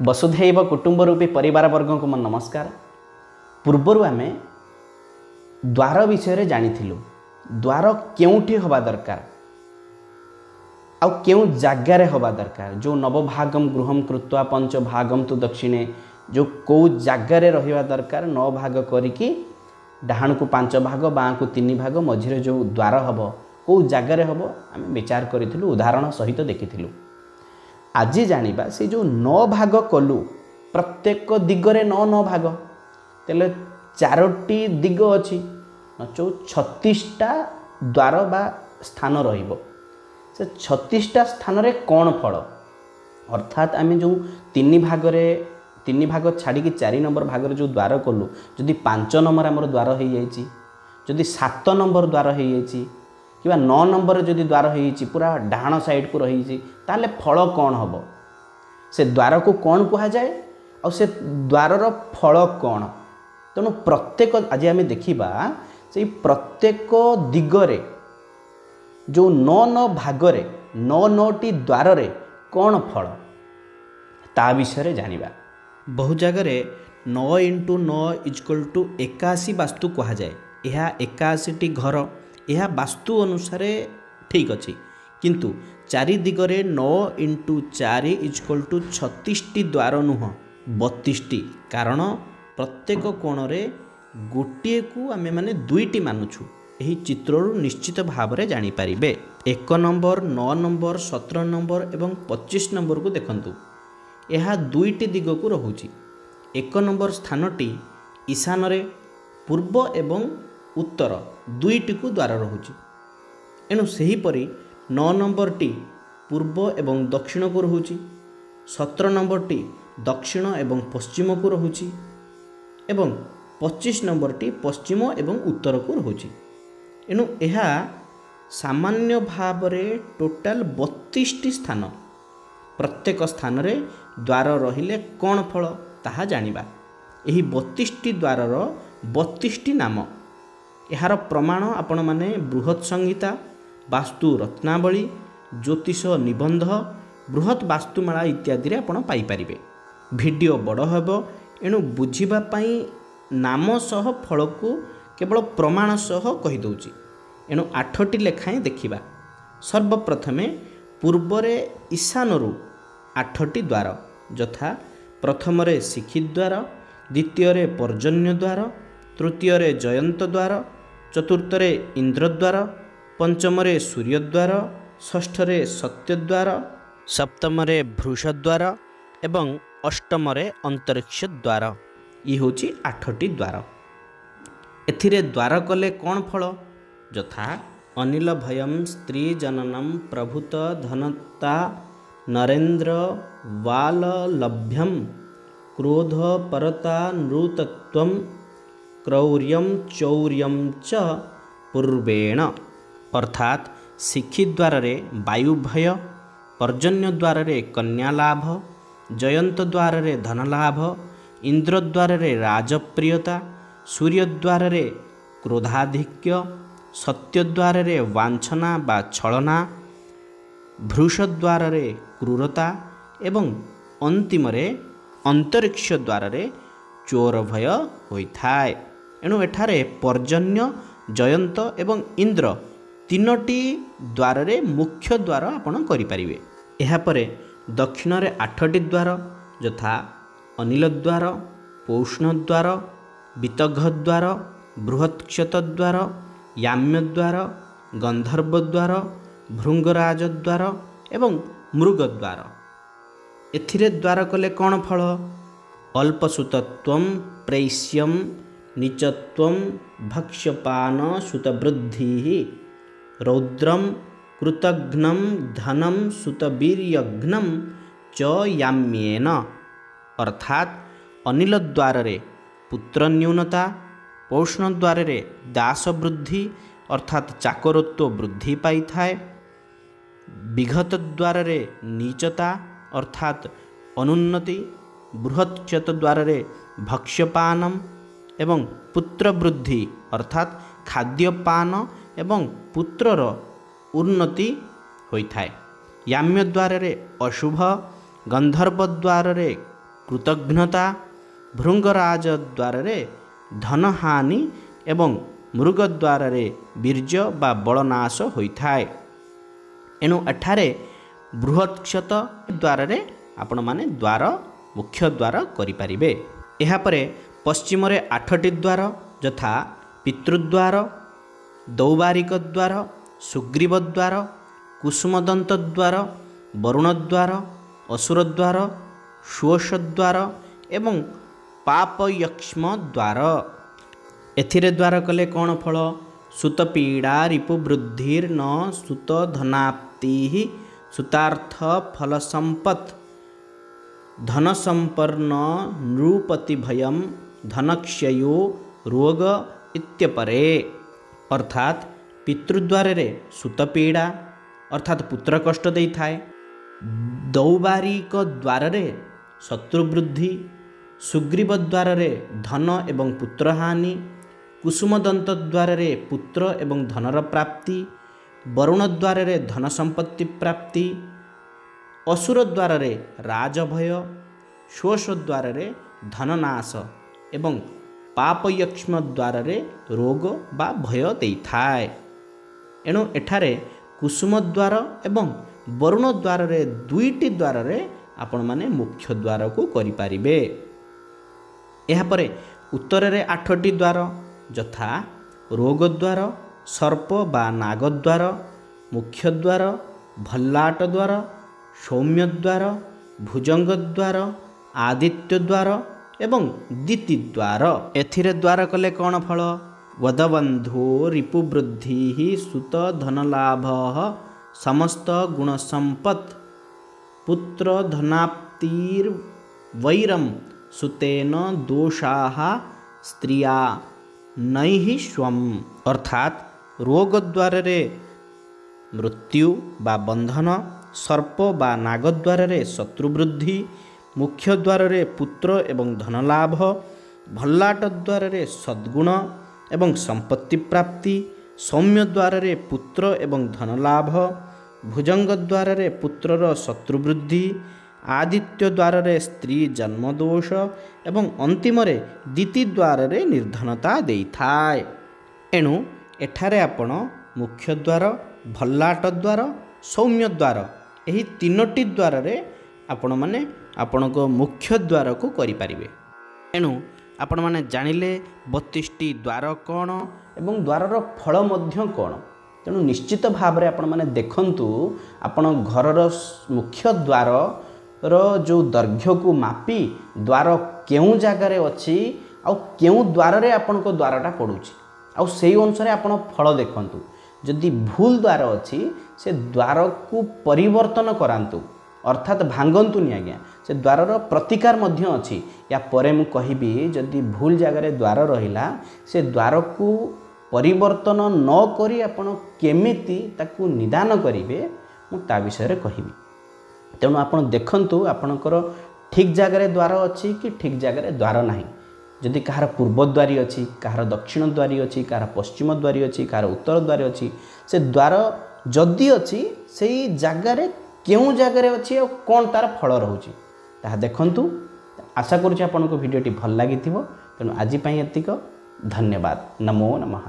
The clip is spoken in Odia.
ବସୁଧୈବ କୁଟୁମ୍ବ ରୂପୀ ପରିବାର ବର୍ଗଙ୍କୁ ମୋ ନମସ୍କାର। ପୂର୍ବରୁ ଆମେ ଦ୍ୱାର ବିଷୟରେ ଜାଣିଥିଲୁ। ଦ୍ୱାର କେଉଁଠି ହେବା ଦରକାର ଆଉ କେଉଁ ଜାଗାରେ ହେବା ଦରକାର। ଯେଉଁ ନବଭାଗମ ଗୃହମ କୃତ୍ୱା ପଞ୍ଚଭାଗମ ତୁ ଦକ୍ଷିଣେ, ଯେଉଁ କେଉଁ ଜାଗାରେ ରହିବା ଦରକାର, 9 ଭାଗ କରିକି ଡାହାଣକୁ 5 ଭାଗ, ବାଁକୁ 3 ଭାଗ, ମଝିରେ ଯେଉଁ ଦ୍ୱାର ହେବ କେଉଁ ଜାଗାରେ ହେବ ଆମେ ବିଚାର କରିଥିଲୁ, ଉଦାହରଣ ସହିତ ଦେଖିଥିଲୁ। ଆଜି ଜାଣିବା ସେ ଯେଉଁ 9 ଭାଗ କଲୁ ପ୍ରତ୍ୟେକ ଦିଗରେ 9 9 ଭାଗ, ତାହେଲେ 4ଟି ଦିଗ ଅଛି, ନଚଉ 36ଟା ଦ୍ୱାର ବା ସ୍ଥାନ ରହିବ। ସେ 36ଟା ସ୍ଥାନରେ କ'ଣ ଫଳ, ଅର୍ଥାତ୍ ଆମେ ଯେଉଁ 3 ଭାଗରେ 3 ଭାଗ ଛାଡ଼ିକି 4 ନମ୍ବର ଭାଗରେ ଯେଉଁ ଦ୍ୱାର କଲୁ, ଯଦି 5 ନମ୍ବର ଆମର ଦ୍ୱାର ହେଇଯାଇଛି, ଯଦି 7 ନମ୍ବର ଦ୍ୱାର ହେଇଯାଇଛି କିମ୍ବା 9 ନମ୍ବରରେ ଯଦି ଦ୍ୱାର ହେଇଯାଇଛି ପୁରା ଡାହାଣ ସାଇଡ଼କୁ ରହିଛି, ତାହେଲେ ଫଳ କ'ଣ ହେବ, ସେ ଦ୍ୱାରକୁ କ'ଣ କୁହାଯାଏ ଆଉ ସେ ଦ୍ୱାରର ଫଳ କ'ଣ। ତେଣୁ ପ୍ରତ୍ୟେକ ଆଜି ଆମେ ଦେଖିବା ସେଇ ପ୍ରତ୍ୟେକ ଦିଗରେ ଯେଉଁ 9 9 ଭାଗରେ 9 9ଟି ଦ୍ୱାରରେ କ'ଣ ଫଳ ତା ବିଷୟରେ ଜାଣିବା। ବହୁ ଜାଗାରେ 9 ଇଣ୍ଟୁ 9 ଇଜୁକାଲ୍ ଟୁ 81 ବାସ୍ତୁ କୁହାଯାଏ। ଏହା 81ଟି ଘର, ଏହା ବାସ୍ତୁ ଅନୁସାରେ ଠିକ୍ ଅଛି, କିନ୍ତୁ 4 ଦିଗରେ 9 ଇଣ୍ଟୁ 4 ଇଜୁକାଲ୍ ଟୁ 36ଟି ଦ୍ୱାର ନୁହଁ, 32ଟି। କାରଣ ପ୍ରତ୍ୟେକ କୋଣରେ ଗୋଟିଏକୁ ଆମେମାନେ 2ଟି ମାନୁଛୁ। ଏହି ଚିତ୍ରରୁ ନିଶ୍ଚିତ ଭାବରେ ଜାଣିପାରିବେ। 1 ନମ୍ବର, 9 ନମ୍ବର, 17 ନମ୍ବର ଏବଂ 25 ନମ୍ବରକୁ ଦେଖନ୍ତୁ, ଏହା 2ଟି ଦିଗକୁ ରହୁଛି। 1 ନମ୍ବର ସ୍ଥାନଟି ଈଶାନରେ ପୂର୍ବ ଏବଂ ଉତ୍ତର 2ଟିକୁ ଦ୍ୱାର ରହୁଛି। ଏଣୁ ସେହିପରି 9 ନମ୍ବରଟି ପୂର୍ବ ଏବଂ ଦକ୍ଷିଣକୁ ରହୁଛି, 17 ନମ୍ବରଟି ଦକ୍ଷିଣ ଏବଂ ପଶ୍ଚିମକୁ ରହୁଛି ଏବଂ 25 ନମ୍ବରଟି ପଶ୍ଚିମ ଏବଂ ଉତ୍ତରକୁ ରହୁଛି। ଏଣୁ ଏହା ସାମାନ୍ୟ ଭାବରେ ଟୋଟାଲ 32ଟି ସ୍ଥାନ, ପ୍ରତ୍ୟେକ ସ୍ଥାନରେ ଦ୍ୱାର ରହିଲେ କ'ଣ ଫଳ ତାହା ଜାଣିବା। ଏହି 32ଟି ଦ୍ୱାରର 32ଟି ନାମ, ଏହାର ପ୍ରମାଣ ଆପଣମାନେ ବୃହତ୍ ସଂହିତା, ବାସ୍ତୁ ରତ୍ନାବଳୀ, ଜ୍ୟୋତିଷ ନିବନ୍ଧ, ବୃହତ୍ ବାସ୍ତୁମାଳା ଇତ୍ୟାଦିରେ ଆପଣ ପାଇପାରିବେ। ଭିଡ଼ିଓ ବଡ଼ ହେବ, ଏଣୁ ବୁଝିବା ପାଇଁ ନାମ ସହ ଫଳକୁ କେବଳ ପ୍ରମାଣ ସହ କହିଦେଉଛି। ଏଣୁ 8ଟି ଲେଖାଏଁ ଦେଖିବା। ସର୍ବପ୍ରଥମେ ପୂର୍ବରେ ଈଶାନରୁ 8ଟି ଦ୍ୱାର, ଯଥା ପ୍ରଥମରେ ଶିଖି ଦ୍ୱାର, ଦ୍ୱିତୀୟରେ ପର୍ଜନ୍ୟ ଦ୍ୱାର, ତୃତୀୟରେ ଜୟନ୍ତ ଦ୍ୱାର, ଚତୁର୍ଥରେ ଇନ୍ଦ୍ରଦ୍ୱାର, ପଞ୍ଚମରେ ସୂର୍ଯ୍ୟଦ୍ୱାର, ଷଷ୍ଠରେ ସତ୍ୟଦ୍ୱାର, ସପ୍ତମରେ ଭୃଷଦ୍ୱାର ଏବଂ ଅଷ୍ଟମରେ ଅନ୍ତରିକ୍ଷ ଦ୍ୱାର। ଇଏ ହେଉଛି 8ଟି ଦ୍ୱାର। ଏଥିରେ ଦ୍ୱାର କଲେ କ'ଣ ଫଳ, ଯଥା ଅନିଲ ଭୟಂ ସ୍ତ୍ରୀ ଜନନମ ପ୍ରଭୂତ ଧନତା ନରେନ୍ଦ୍ର ବାଲଲଭ୍ୟମ କ୍ରୋଧ ପରତା ନୃତତ୍ୱം କ୍ରୌର୍ଯ୍ୟಂ ଚୌର୍ଯ୍ୟಂ ଚ ପୂର୍ବେଣ। ଅର୍ଥାତ୍ ଶିଖି ଦ୍ୱାରରେ ବାୟୁଭୟ, ପର୍ଜନ୍ୟ ଦ୍ୱାରରେ କନ୍ୟାଲାଭ, ଜୟନ୍ତ ଦ୍ୱାରରେ ଧନଲାଭ, ଇନ୍ଦ୍ରଦ୍ୱାରରେ ରାଜପ୍ରିୟତା, ସୂର୍ଯ୍ୟଦ୍ୱାରରେ କ୍ରୋଧାଧିକ୍ୟ, ସତ୍ୟଦ୍ୱାରରେ ବାଞ୍ଛନା ବା ଛଳନା, ଭୃଷଦ୍ୱାରରେ କ୍ରୂରତା ଏବଂ ଅନ୍ତିମରେ ଅନ୍ତରିକ୍ଷ ଦ୍ୱାରରେ ଚୋର ଭୟ ହୋଇଥାଏ। ଏଣୁ ଏଠାରେ ପର୍ଜନ୍ୟ, ଜୟନ୍ତ ଏବଂ ଇନ୍ଦ୍ର 3ଟି ଦ୍ୱାରରେ ମୁଖ୍ୟ ଦ୍ୱାର ଆପଣ କରିପାରିବେ। ଏହାପରେ ଦକ୍ଷିଣରେ 8ଟି ଦ୍ୱାର, ଯଥା ଅନିଲ ଦ୍ୱାର, ପୌଷ୍ଣ ଦ୍ୱାର, ବିତଘ ଦ୍ୱାର, ବୃହତ୍କ୍ଷତ ଦ୍ୱାର, ୟାମ୍ୟ ଦ୍ୱାର, ଗନ୍ଧର୍ବ ଦ୍ୱାର, ଭୃଙ୍ଗରାଜ ଦ୍ୱାର ଏବଂ ମୃଗ ଦ୍ୱାର। ଏଥିରେ ଦ୍ୱାର କଲେ କ'ଣ ଫଳ, ଅଳ୍ପସୁତତ୍ୱം ପ୍ରେଷ୍ୟಂ ନୀଚତ୍ୱಂ ଭକ୍ଷ୍ୟପାନ ସୁତବୃଦ୍ଧି ରୌଦ୍ରಂ କୃତଘ୍ନಂ ଧନಂ ସୁତବୀର୍ଯ୍ୟଘ୍ନಂ ଚ ୟାମ୍ୟେନ। ଅର୍ଥାତ୍ ଅନିଲ ଦ୍ୱାରରେ ପୁତ୍ର ନ୍ୟୁନତା, ପୌଷ୍ଣ ଦ୍ୱାରରେ ଦାସବୃଦ୍ଧି ଅର୍ଥାତ୍ ଚାକରତ୍ୱ ବୃଦ୍ଧି ପାଇଥାଏ, ବିଘତ ଦ୍ୱାରରେ ନୀଚତା ଅର୍ଥାତ୍ ଅନୁନ୍ନତି, ବୃହତ୍କ୍ଷତ ଦ୍ୱାରରେ ଭକ୍ଷ୍ୟପାନମ ଏବଂ ପୁତ୍ରବୃଦ୍ଧି ଅର୍ଥାତ୍ ଖାଦ୍ୟପାନ ଏବଂ ପୁତ୍ରର ଉନ୍ନତି ହୋଇଥାଏ। ୟାମ୍ୟ ଦ୍ୱାରରେ ଅଶୁଭ, ଗନ୍ଧର୍ବ ଦ୍ୱାରରେ କୃତଘ୍ନତା, ଭୃଙ୍ଗରାଜ ଦ୍ୱାରରେ ଧନହାନି ଏବଂ ମୃଗଦ୍ୱାରରେ ବୀର୍ଯ୍ୟ ବା ବଳନାଶ ହୋଇଥାଏ। ଏଣୁ ଏଠାରେ ବୃହତ୍ କ୍ଷତ ଦ୍ୱାରରେ ଆପଣମାନେ ଦ୍ୱାର ମୁଖ୍ୟ ଦ୍ୱାର କରିପାରିବେ। ଏହାପରେ ପଶ୍ଚିମରେ 8ଟି ଦ୍ୱାର, ଯଥା ପିତୃଦ୍ୱାର, ଦୌବାରିକ ଦ୍ୱାର, ସୁଗ୍ରୀବ ଦ୍ୱାର, କୁସୁମଦନ୍ତ ଦ୍ୱାର, ବରୁଣ ଦ୍ୱାର, ଅସୁର ଦ୍ୱାର, ସୁଅସ ଦ୍ୱାର ଏବଂ ପାପୟକ୍ଷ୍ମ ଦ୍ୱାର। ଏଥିରେ ଦ୍ୱାର କଲେ କ'ଣ ଫଳ? ସୁତପୀଡ଼ା ରିପୁବୃଦ୍ଧିର୍ ନ ସୁତ ଧନାପ୍ତି ସୁତାର୍ଥ ଫଲ ସମ୍ପତ୍ ଧନ ସମ୍ପନ୍ନ ନୃପତି ଭୟಂ ଧନକ୍ଷୟୋ ରୋଗ ଇତ୍ୟପରେ। ଅର୍ଥାତ୍ ପିତୃଦ୍ୱାରରେ ସୁତପୀଡ଼ା ଅର୍ଥାତ୍ ପୁତ୍ର କଷ୍ଟ ଦେଇଥାଏ, ଦୌବାରିକ ଦ୍ୱାରରେ ଶତ୍ରୁବୃଦ୍ଧି, ସୁଗ୍ରୀବ ଦ୍ୱାରରେ ଧନ ଏବଂ ପୁତ୍ରହାନି, କୁସୁମଦନ୍ତ ଦ୍ୱାରରେ ପୁତ୍ର ଏବଂ ଧନର ପ୍ରାପ୍ତି, ବରୁଣ ଦ୍ୱାରରେ ଧନ ସମ୍ପତ୍ତି ପ୍ରାପ୍ତି, ଅସୁର ଦ୍ୱାରରେ ରାଜଭୟ, ଶୋଷ ଦ୍ୱାରରେ ଧନନାଶ ଏବଂ ପାପୟକ୍ଷ୍ମ ଦ୍ୱାରରେ ରୋଗ ବା ଭୟ ଦେଇଥାଏ। ଏଣୁ ଏଠାରେ କୁସୁମ ଦ୍ୱାର ଏବଂ ବରୁଣ ଦ୍ୱାରରେ 2ଟି ଦ୍ୱାରରେ ଆପଣମାନେ ମୁଖ୍ୟ ଦ୍ୱାରକୁ କରିପାରିବେ। ଏହାପରେ ଉତ୍ତରରେ 8ଟି ଦ୍ୱାର, ଯଥା ରୋଗ ଦ୍ୱାର, ସର୍ପ ବା ନାଗଦ୍ୱାର, ମୁଖ୍ୟ ଦ୍ୱାର, ଭଲ୍ଲାଟ ଦ୍ୱାର, ସୌମ୍ୟ ଦ୍ୱାର, ଭୁଜଙ୍ଗ ଦ୍ୱାର, ଆଦିତ୍ୟ ଦ୍ୱାର ଏବଂ ଦିତି ଦ୍ୱାର। ଏଥିରେ ଦ୍ୱାର କଲେ କ'ଣ ଫଳ? ବଦବନ୍ଧୁ ରିପୁବୃଦ୍ଧି ସୁତ ଧନଲାଭ ସମସ୍ତ ଗୁଣ ସମ୍ପତ୍ ପୁତ୍ର ଧନାପ୍ତିର୍ ବୈରମ ସୁତେନ ଦୋଷାଃ ସ୍ତ୍ରିୟା ନୈହି ସ୍ୱମ୍। ଅର୍ଥାତ୍ ରୋଗ ଦ୍ୱାରରେ ମୃତ୍ୟୁ ବା ବନ୍ଧନ, ସର୍ପ ବା ନାଗଦ୍ୱାରରେ ଶତ୍ରୁବୃଦ୍ଧି, ମୁଖ୍ୟ ଦ୍ୱାରରେ ପୁତ୍ର ଏବଂ ଧନଲାଭ, ଭଲ୍ଲାଟ ଦ୍ୱାରରେ ସଦ୍ଗୁଣ ଏବଂ ସମ୍ପତ୍ତି ପ୍ରାପ୍ତି, ସୌମ୍ୟ ଦ୍ୱାରରେ ପୁତ୍ର ଏବଂ ଧନଲାଭ, ଭୁଜଙ୍ଗ ଦ୍ୱାରରେ ପୁତ୍ରର ଶତ୍ରୁବୃଦ୍ଧି, ଆଦିତ୍ୟ ଦ୍ୱାରରେ ସ୍ତ୍ରୀ ଜନ୍ମଦୋଷ ଏବଂ ଅନ୍ତିମରେ ଦିତି ଦ୍ୱାରରେ ନିର୍ଧନତା ଦେଇଥାଏ। ଏଣୁ ଏଠାରେ ଆପଣ ମୁଖ୍ୟ ଦ୍ୱାର, ଭଲ୍ଲାଟ ଦ୍ୱାର, ସୌମ୍ୟ ଦ୍ୱାର ଏହି 3ଟି ଦ୍ୱାରରେ ଆପଣମାନେ ଆପଣଙ୍କ ମୁଖ୍ୟ ଦ୍ୱାରକୁ କରିପାରିବେ। ଏଣୁ ଆପଣମାନେ ଜାଣିଲେ 32ଟି ଦ୍ୱାର କ'ଣ ଏବଂ ଦ୍ୱାରର ଫଳ ମଧ୍ୟ କ'ଣ। ତେଣୁ ନିଶ୍ଚିତ ଭାବରେ ଆପଣମାନେ ଦେଖନ୍ତୁ, ଆପଣ ଘରର ମୁଖ୍ୟ ଦ୍ୱାରର ଯେଉଁ ଦୈର୍ଘ୍ୟକୁ ମାପି ଦ୍ୱାର କେଉଁ ଜାଗାରେ ଅଛି ଆଉ କେଉଁ ଦ୍ୱାରରେ ଆପଣଙ୍କ ଦ୍ୱାରଟା ପଡ଼ୁଛି, ଆଉ ସେଇ ଅନୁସାରେ ଆପଣ ଫଳ ଦେଖନ୍ତୁ। ଯଦି ଭୁଲ ଦ୍ୱାର ଅଛି ସେ ଦ୍ୱାରକୁ ପରିବର୍ତ୍ତନ କରାନ୍ତୁ, ଅର୍ଥାତ୍ ଭାଙ୍ଗନ୍ତୁନି ଆଜ୍ଞା। ସେ ଦ୍ୱାରର ପ୍ରତିକାର ମଧ୍ୟ ଅଛି, ୟା ପରେ ମୁଁ କହିବି। ଯଦି ଭୁଲ ଜାଗାରେ ଦ୍ୱାର ରହିଲା ସେ ଦ୍ୱାରକୁ ପରିବର୍ତ୍ତନ ନ କରି ଆପଣ କେମିତି ତାକୁ ନିଦାନ କରିବେ ମୁଁ ତା ବିଷୟରେ କହିବି। ତେଣୁ ଆପଣ ଦେଖନ୍ତୁ ଆପଣଙ୍କର ଠିକ୍ ଜାଗାରେ ଦ୍ୱାର ଅଛି କି ଠିକ୍ ଜାଗାରେ ଦ୍ୱାର ନାହିଁ। ଯଦି କାହାର ପୂର୍ବ ଦ୍ୱାରୀ ଅଛି, କାହାର ଦକ୍ଷିଣ ଦ୍ୱାରୀ ଅଛି, କାହାର ପଶ୍ଚିମ ଦ୍ୱାରୀ ଅଛି, କାହାର ଉତ୍ତର ଦ୍ୱାରୀ ଅଛି, ସେ ଦ୍ୱାର ଯଦି ଅଛି ସେଇ ଜାଗାରେ କେଉଁ ଜାଗାରେ ଅଛି ଆଉ କ'ଣ ତା'ର ଫଳ ରହୁଛି ତାହା ଦେଖନ୍ତୁ। ଆଶା କରୁଛି ଆପଣଙ୍କୁ ଭିଡ଼ିଓଟି ଭଲ ଲାଗିଥିବ। ତେଣୁ ଆଜି ପାଇଁ ଏତିକ। ଧନ୍ୟବାଦ। ନମୋ ନମଃ।